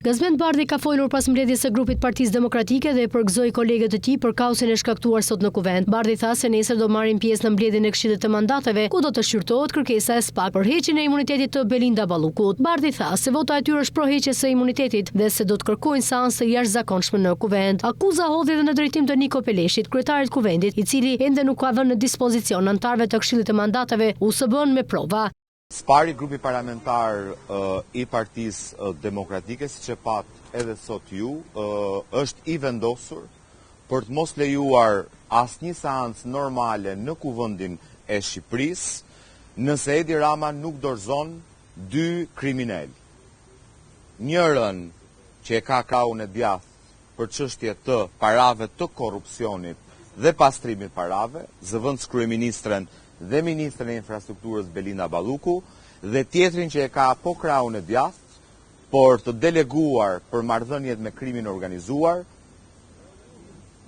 Gazment Bardhi ka folur pas mbledhjes së grupit Partisë Demokratike dhe përgëzoi kolegët e tij për kaosin e shkaktuar sot në Kuvend. Bardhi tha se nesër do marrin pjesë në mbledhjen e Këshillit të Mandateve, ku do të shqyrtohet kërkesa e SPAK për heqjen e imunitetit të Belinda Ballukut. Bardhi tha se vota e tyre është pro heqjes së imunitetit dhe se do të kërkojnë seancë të jashtëzakonshme në Kuvend. Akuza hodhi edhe në drejtim të Niko Peleshit, kryetarit të Kuvendit, i cili ende nuk ka vënë në dispozicion anëtarëve të Këshillit të Mandateve USB-në me prova. Së pari, grupi parlamentar i Partisë Demokratike, siç e patë edhe sot ju, është i vendosur për të mos lejuar asnjë seancë normale në Kuvendin e Shqipërisë, nëse Edi Rama nuk dorëzon dy kriminelë. Njërën që e ka krahun e djathtë për çështje të parave të korrupsionit dhe pastrimit parave, zëvendëskryeministren dhe ministren e Infrastrukturës Belinda Balluku dhe tjetrin që e ka po krahun e djathtë, por të deleguar për marrëdhëniet me krimin e organizuar,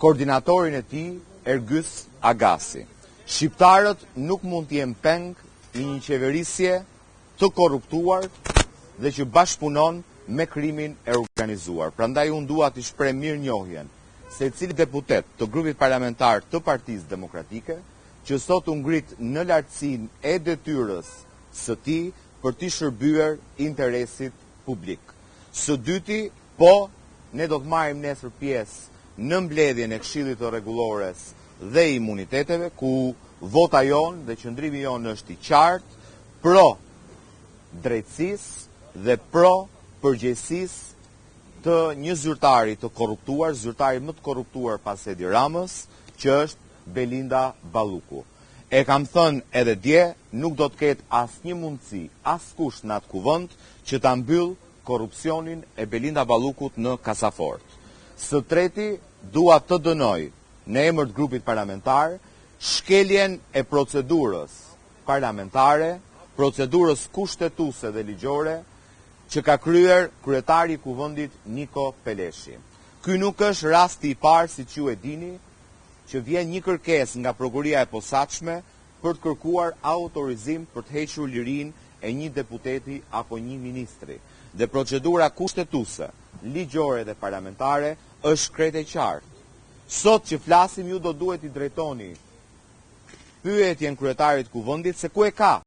koordinatorin e tij Ergys Agasi. Shqiptarët nuk mund të jenë peng i një qeverisje të korruptuar dhe që bashkëpunon me krimin e organizuar. Prandaj unë dua t'i shpreh mirënjohjen secilit deputet të grupit parlamentar të Partisë Demokratike, që sot u ngrit në lartësinë e detyrës së tij për t'i shërbyer interesit publik. Së dyti, po, ne do të marrim nesër pjesë në mbledhjen e Këshillit të Rregullores dhe Imuniteteve, ku vota jonë dhe qëndrimi jonë është i qartë, pro drejtësisë dhe pro përgjegjësisë të një zyrtari të korruptuar, zyrtari më të korruptuar pas Edi Ramës, që është Belinda Balluku. E kam thënë edhe dje, nuk do të ketë asnjë mundësi, askush në atë kuvend që ta mbyllë korrupsionin e Belinda Ballukut në kasafortë. Së treti, dua të dënoj në emër të grupit parlamentar shkeljen e procedurës parlamentare, procedurës kushtetuese dhe ligjore që ka kryer kryetari i Kuvendit Niko Peleshi. Ky nuk është rasti i parë, siç ju e dini, që vjen një kërkesë nga Prokuroria e Posaçme për të kërkuar autorizim për të hequr lirinë e një deputeti apo një ministri. Dhe procedura kushtetuese, ligjore dhe parlamentare është krejt e qartë. Sot që flasim ju do duhet t'i drejtoni pyetjen kryetarit të Kuvendit se ku e ka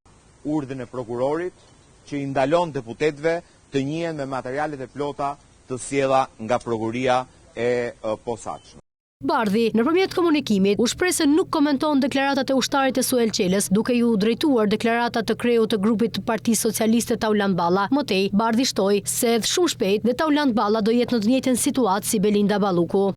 urdhrin e prokurorit që i ndalon deputetëve të njihen me materialet e plota të sjella nga Prokuroria e Posaçme. Bardhi, nëpërmjet komunikimit, u shpreh se nuk komenton deklaratat e ushtarit të Suel Çelës, duke iu drejtuar deklaratat të kreut të grupit të Partisë Socialiste Taulant Balla. Më tej, Bardhi shtoi se edhe shumë shpejt dhe Taulant Balla do jetë në të njëjtën situatë si Belinda Balluku.